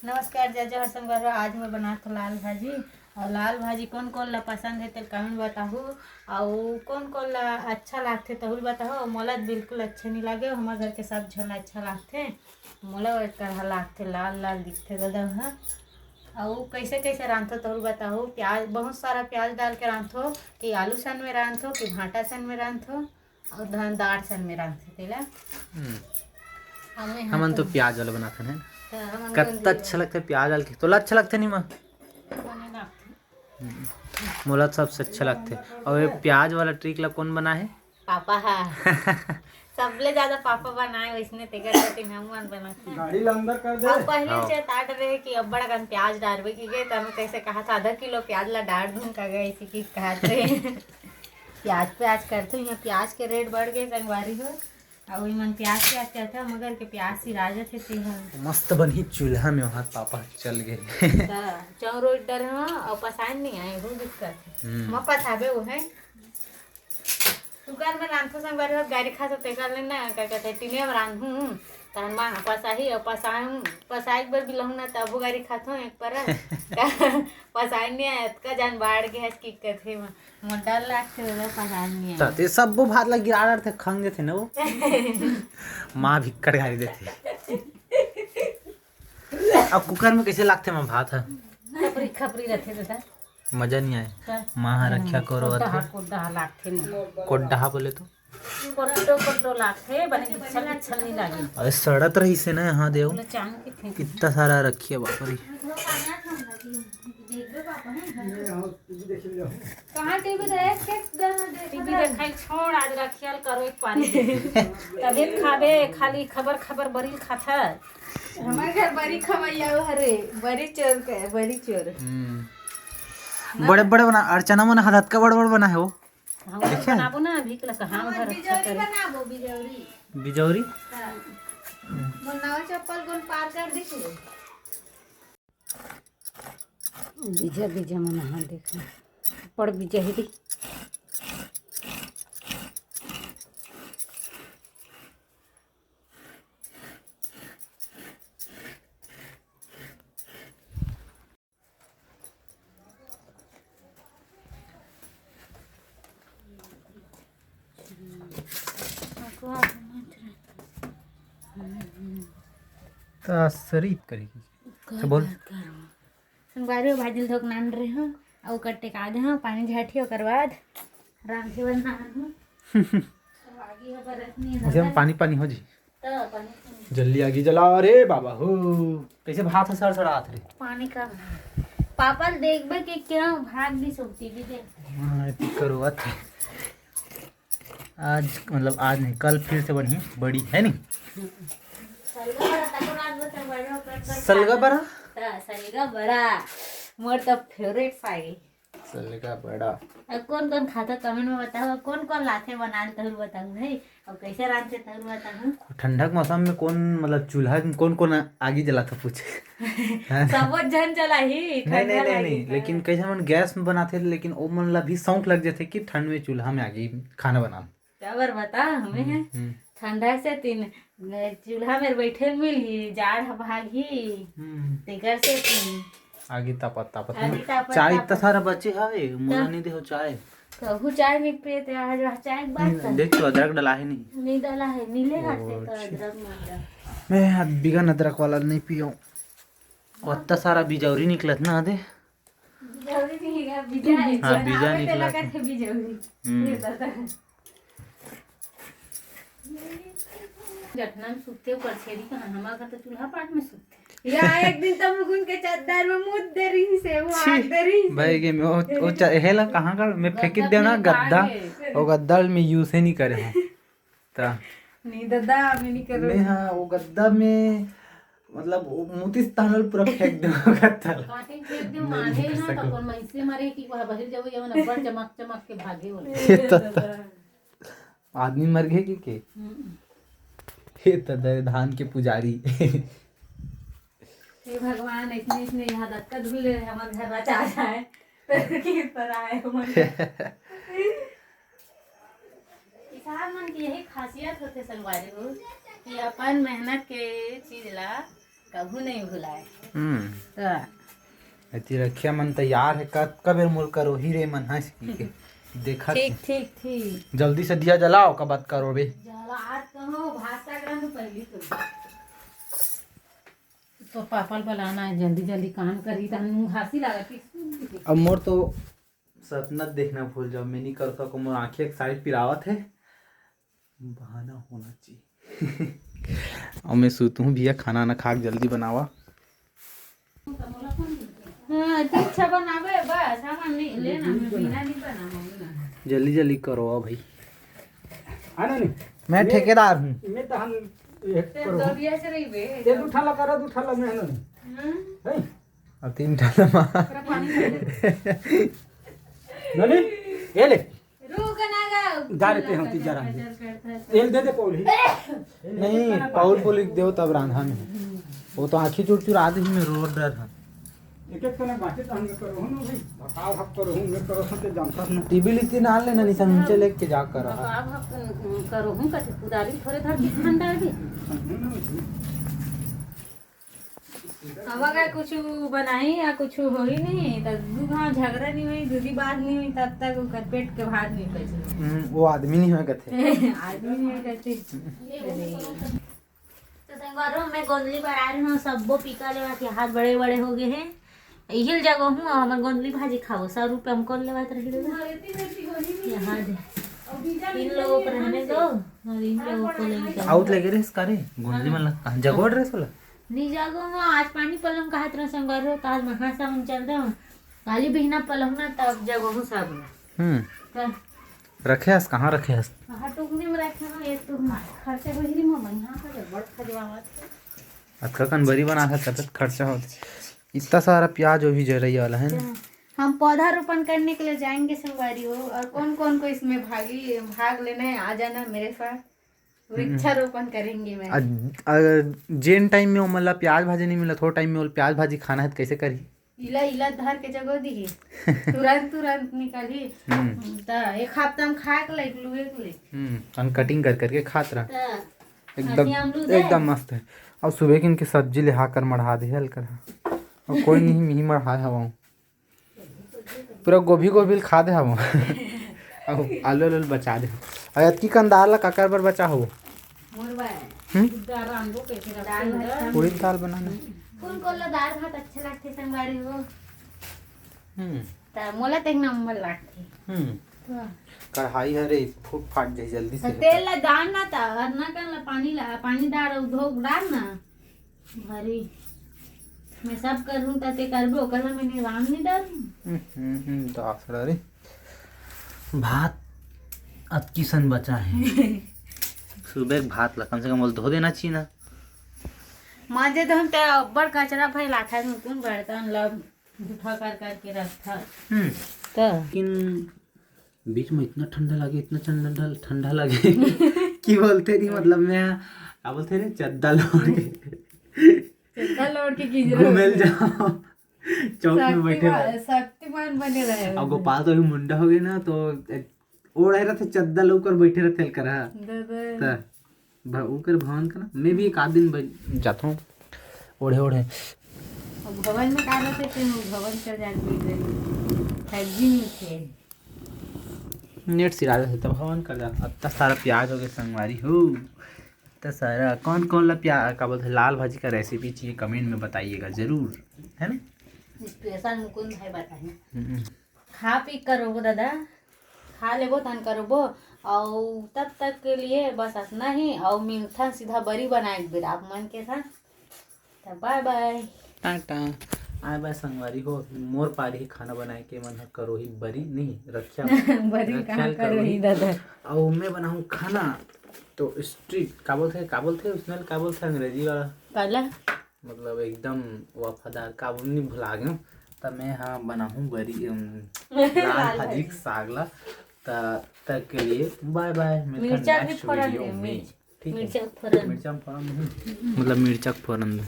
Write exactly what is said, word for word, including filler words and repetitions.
नमस्कार जय जोहार संगवारी हो, आज मैं बनात हो लाल भाजी। और लाल भाजी कोन कोन ला पसंद हे तेला comment बताहू, और कोन कोन ला अच्छा लागथे तहू ल बताहू। और मोला तो बिल्कुल अच्छा नहीं लागे, हमर घर के सब झन ला अच्छा लागथे। मोला वो एक तरह लागथे, लाल लाल दिखथे गदव ह। और कैसे कैसे रांधथो तहू ल बताहू। प्याज, बहुत सारा प्याज डाल के रांधथो कि आलू सन में रांधथो कि भांटा सन में रांधथो। और धान दार सन में रांधथे तेला। हम्म। हमें यहाँ हमन तो तो प्याज वाला बनाथन है। तो हमन कत्ता तो अच्छा लगथे प्याज डाल के। तोला अच्छा लगथे नहीं माँ? बने लागथे। हम्म। मोला तो सबसे अच्छा लगथे। और ये प्याज वाला ट्रिक ला कौन बनाए है? पापा हा। सबले ज्यादा पापा बनाए, वैसने तेकर सेती हम मन बनाथन। गाड़ी ला अंदर कर दे। अब पहले हाँ। चेता रहे कि अब्बड़ अकन प्याज डारबे की गे, त मैं कैसे कहा था आधा किलो प्याज ला डार दूं का गे, इसी की कहा थे। प्याज प्याज करथे, यहाँ प्याज के रेट बढ़ गए संगवारी हो। अउ इमन प्याज प्याज करथे, मगर के प्याज सिरा जथे तेहा। मस्त बनही चूल्हा में वहां पापा चल गए। त चौरो डर ह, अउ पसान नहीं आए, वो दिक्कत है। हम्म। मैं पसाबे वो है। कुकर में रांधो संगवारी हो, गारी खा तो तेकर ले ना, का कहते हैं, टिनिया में रांधू। तहन माँ पसाही, अउ पसाहूं, पसाए के बर बिलहूं ना, तबो गारी खाथो एक पर। पसाए नहीं आए, अतका जान बाढ़ गए हस की कहथे माँ। मोर डर लागथे, ओला पहचान नहीं त आए। ते सब्बो भात ला गिरा डरथे, खंग देथे न वो। माँ भिक्कड़ गारी देथे। अब कुकर में कैसे लागथे माँ भात ह? खपरी खपरी रथे दादा। मजा नहीं आए। का? माँ ह रखिया करो कोड्डा हा, अथे। कोड्डा हा लागथे मोर। कोड्डा हा बोले तो? कोड्डो कोड्डो लागथे, बने बिच्छल बिच्छल नहीं लागे। अरे सड़त रही से ना यहाँ देव। बोले चांग के फेंक। कितना सारा रखिया बाप रे। कहाँ टीवी देख के गाना देख टीवी रहा है? देखाई छोड़, आज रखियल करो एक पानी। तबे खाबे, खाली खबर खबर बरी खाथा। हमारे घर बरी खवैया वो हरे, बरी चोर का है, बरी चोर। हम्म। बड़े बड़े बना, अर्चना मन हाथ का बड़ बड़ बना है वो। हम लोग देखिए। बनाबो ना, अभी के लगा हम हमारे घर अच्छा बिजौरी करे। बनाबो, बिजौरी। बिजौरी? हाँ। वो नवा चप्पल कौन पार कर दी तू? बीजा बीजा मन ह देख, बड़ बीजा हे रे। त सरीत करी। अच्छा, बोल। संगवारी हो, भाजी ल धोक नान रहे हो, अउ ओकर टेका दे हो, पानी झटी, ओकर बाद रांधे बर नान हो। अउ आगी हो बरत नहीं है उसे में दादा। पानी पानी हो जी। त पानी पानी। जल्दी आगी जला रे बाबा हो। कैसे भात ह सड़ सड़ आत रे? पानी का पापा ल देखबे के क्या भाग भी सोती भी दे। हाँ, एती करो बात। आज, मतलब, आज नहीं, कल फिर से बनी बड़ी, है नहीं? सलगा बड़ा, तको रात भर तक बड़ा कर, कर सलगा खा। बड़ा? हाँ, सलगा बड़ा। मोर तो फेवरेट साग है। सलगा बड़ा। अब कौन कौन खाता, comment में बताओ। अब कौन कौन लाथे बनान, तहु बताओ भाई। अब कैसे रांधते, तहु बताओ। ठंडा के मौसम में कौन, मतलब, चूल्हा में कौन कौन आगी जलाता, पूछे? हाँ। सबो झन जलाही, नहीं, ठंडा नहीं, नहीं, लागी नहीं, त। लेकिन कैसे मन गैस में बनाथे, लेकिन ओ मन ला भी शौक लग जाथे कि ठंड में चूल्हा में आगी खाना बनाना। काबर बता, हमें हम्म, है। हम्म। ठंडा से तीन, चूल्हा में बैठे मिलही, जाड़ ह भागही। हम्म। तेकर से तीन। आगी तापत तापत आगी ना। तापत चाय तापत। इतना सारा बचे हवे, मोला त नहीं देहो चाय। कहू चाय नहीं पिए ते आज, आज चाय के बात हम्म, कर। देख तो अदरक डला है नहीं। नहीं डला है, नीले ओ, हाथ से तो अच्छा। अदरक मत डाल। मैं आज बिगन अदरक वाला नहीं पियो। ओत्ता सारा बिजौरी निकलत ना दे। बिजौरी नहीं है, बीजा है। हाँ, बीजा आवे निकला तेला था। कहते बिजौरी। हम्म। ये दादा। जठना में सुतते ऊपर छेरी कहाँ, हमारे घर तो चूल्हा पाट में सुतते। या एक दिन तो मुगुन के चद्दर में मुद दे रही से, वो छी, आग दे रही से। भाई के में वो, वो च-, हेला कहाँ का, मैं फेंक गद्दा देना फेंक गद्दा, आगे। वो गद्दा में use ही नहीं करे हैं। त नहीं दादा, मैं नहीं करूँ। मैं हाँ, वो गद्दा में, मतलब, वो मुतिस तानल पूरा फेंक दे वो गद्दा ला। काटे फेंक दे, नहीं मारे निकल ना, सको। तो कौन मैं इससे मारे कि वह बहिर जावे, ये ना बड़ चमक चमक के भागे वाले। ये तो आदमी मर गए कि के? हम्म। हे तो दे धान के पुजारी। हे भगवान, इसने, इसने यहाँ धक्का धुल ले, हमारे घर राजा आ जाए। तो किस तरह आए हमारे? किसान मन के यही खासियत होथे संगवारी हो कि अपन मेहनत के चीज ला कभू नहीं भुलाए। हम्म। त एती रखिया मन तैयार हे, कतका बेर मोर करोही रे मन हंस की के। देखत ठीक, हे। ठीक, ठीक। जल्दी से दिया जलाओ, का बात करो बे। जला आज कहो, भात साग रंग पहली तो। तो पापा ल बुलाना है, जल्दी जल्दी काम करी, तहन मुंह घासी लागत है। अब मोर तो सपना देखना भूल जाओ, मैं नहीं कर सकूँ, मोर आँखें एक साइड पिरावत है, बहाना होना चाहिए। अब मैं सूतूँ भैया, खाना ना खा के जल्दी बनावा। हाँ, तो अच्छा बनावे बस, हम नहीं लेना, हम बिना नहीं बनावे ना। जल्दी जल्दी करो भाई। आना नहीं। मैं मैं ठेकेदार हूँ। मैं तो हम ये ते करो। दबिया से रही बे। ये दू ठाला करो, दू ठाला मैं है ना नहीं। हाँ। है? अब तीन ठाला मा। पूरा पानी भर दे। नहीं, नहीं, ये ले। रुक ना गा। जा रे, ते हम तीजा रांध दे। एल दे दे पौली। नहीं, पौल पोलिक देव तब रांधा में। वो तो आँखी चुरचुरा दे में रो डर है। एक एक तना बांचे तो हम करो हूँ ना भाई। बताओ, हम करो हूँ, मैं करो हूँ, ते जानता ना। टीवी लिखती ना लेना, निशा नीचे लेके जा कर रहा। बताओ, हम करो हूँ, कथे कुदारी थोड़े धर के खान डाल दे। समझे ना भाई? अब अगर कुछ बनाई या कुछ होई नहीं, त दू घाव झगड़ा नहीं होई, दूधी बात नहीं होई, तब तक ओकर पेट के भात नहीं पचे। हम्म, वो आदमी नहीं होय कथे। आदमी नहीं होय कथे। तो संगवारी हो, मैं गोंदली बरा रही हूँ, सब्बो पीका लेवा के हाथ बड़े बड़े हो गए हैं। इहिल जगह हूँ, हमर गोंदली भाजी खाओ, सौ रुपये हमको लेवा रही दे। यहाँ दे। इन लोगों को रहने दो और इन लोगों को लेके जाओ। आउत लगे रे इसका रे, गोंदली मन लगा। जगह ड्रेस वाला। नी जागो ना, आज पानी पलंग कहत रहे संगवारी हो, त आज महासावन चल रहा। काली बिहना पलंग ना, तब जगो हूँ सब ना। हम्म। त रखे हस, कहाँ रखे हस? कहाँ टुकनी में रखे हो, एक टुकनी। खर्चे बहिरी में, मैं यहाँ का जब बड़ खजवावत। अतका कन बरी बना था, तब खर्चा होत। इतना सारा प्याज वो भी जरई वाला है ना। हम पौधा रोपण करने के लिए जाएंगे संगवारी हो, और कौन कौन को इसमें भागी, भाग लेना है, आ जाना मेरे साथ। हम्म। वृक्षारोपण करेंगे मैं। अ-, अगर जेन टाइम में ओमन ला प्याज भाजी नहीं मिला, थोड़ा टाइम में ओला प्याज भाजी खाना है तो कैसे करही? इला, इला धर के जगो दिही। तुरंत, तुरंत निकलही। हम्म। त एक हफ्ता में खाए के लायक, लुए के लायक। हम्म, अन कटिंग कर करके खात रह। त एकदम, हंसी आमलू दे। एकदम मस्त है। और सुबह किन के सब्जी ले हाकर मढ़ा दे हल्का। और कोई नहीं, मिही मढ़ाए हवा। पूरा गोभी, गोभी ल खा दे हव। अब आलू, आलू ल बचा दे। अउ अतकी कन दाल ला काकर बर बचा हव? मोर बर। हम्म? दाल रांधबो कइसे दाल रखथे भात। पूरी दाल बनाना। कोन कोन ला दाल भात अच्छा लगथे संगवारी हो? हम्म। त मोला त एक नंबर लगथे। हम्म। वाह। कढ़ाई हरे, फूट फाट जाही जल्दी से। तेल ला डाल ना, त अरना कन ला पानी ला, पानी डाल, अउ धो डाल ना। भारी। मैं सब करूँ त ते करबे, ओकर बर मैं निराम नहीं डालूँ। हम्म, हम्म, हम्म, दासड़ा रे। भात अतकी सन बचा है। सुबह के भात ला कम से कम ओला धो देना चाहिए ना। मांजे तो हम ते अब्बड़ कचरा फैलाथन, कोन बर्तन ला जूठा कर करके रखथन। हम्म। त लेकिन बीच में इतना ठंडा लगे, इतना ठंडा, ठंडा लगे कि बोलते नहीं, मतलब, मैं, क्या बोलते रे, चद्दा लोड़ के, चद्दा लोड़ के गिंजरा घूमे ल जाओ, चौक में बैठे रहो। शक्तिमान बने रहे। अब गोपाल तो अभी मुंडा हो गए ना, तो ओढ़े रहते चद्दा लोग कर बैठे रहते हल्का रहा। दादा। त भ-, ओकर भवन का ना, मैं भी एक आध दिन ब-, जाता हूँ ओढ़े ओढ़े। अब भवन में का रहते, फिर वो भवन कर जाके बैठ रहे। फैजी में थे। नेट सिरा देथे तब हवन कर जा। अत्ता सारा प्याज हो गए संगवारी हो। अत्ता सारा कौन कौन ला प्याज, का बोलते, लाल भाजी का रेसिपी चाहिए, कमेंट में बताइएगा जरूर, है ना? स्पेशल मुकुंद भाई बताए। हम्म। खा पी करबो दादा, खा लेबो तहन करबो। और तब तक के लिए बस इतना ही। और मिलथन सीधा बरी बनाए एक बेर आप मन के साथ। त बाय बाय। टाटा। आय बाय संगवारी हो, मोर पारी हे खाना बनाए के, मन ह करोही बरी नहीं, रखिया बरी रखिया कहाँ करोही करोही। दादा? अउ मैं बनाहूँ खाना, तो स्ट्रिक्ट, का बोलथे, का बोलथे, उसने का बोलथे अंग्रेजी वाला? काला? मतलब एकदम वफादार, का बोल, नहीं भुला गयो। त मैं हा बनाहूँ बरी, अम, लाल लाल भाजी भाजी। के साग ला। त तक के लिए बाय बाय, मिलथन मिर्चा भी next फोरन video दे, में। मिर्च। ठीक है। मिर्चा के फोरन। मिर्चा में फोरन नहीं, मतलब मिर्चा के फोरन दे।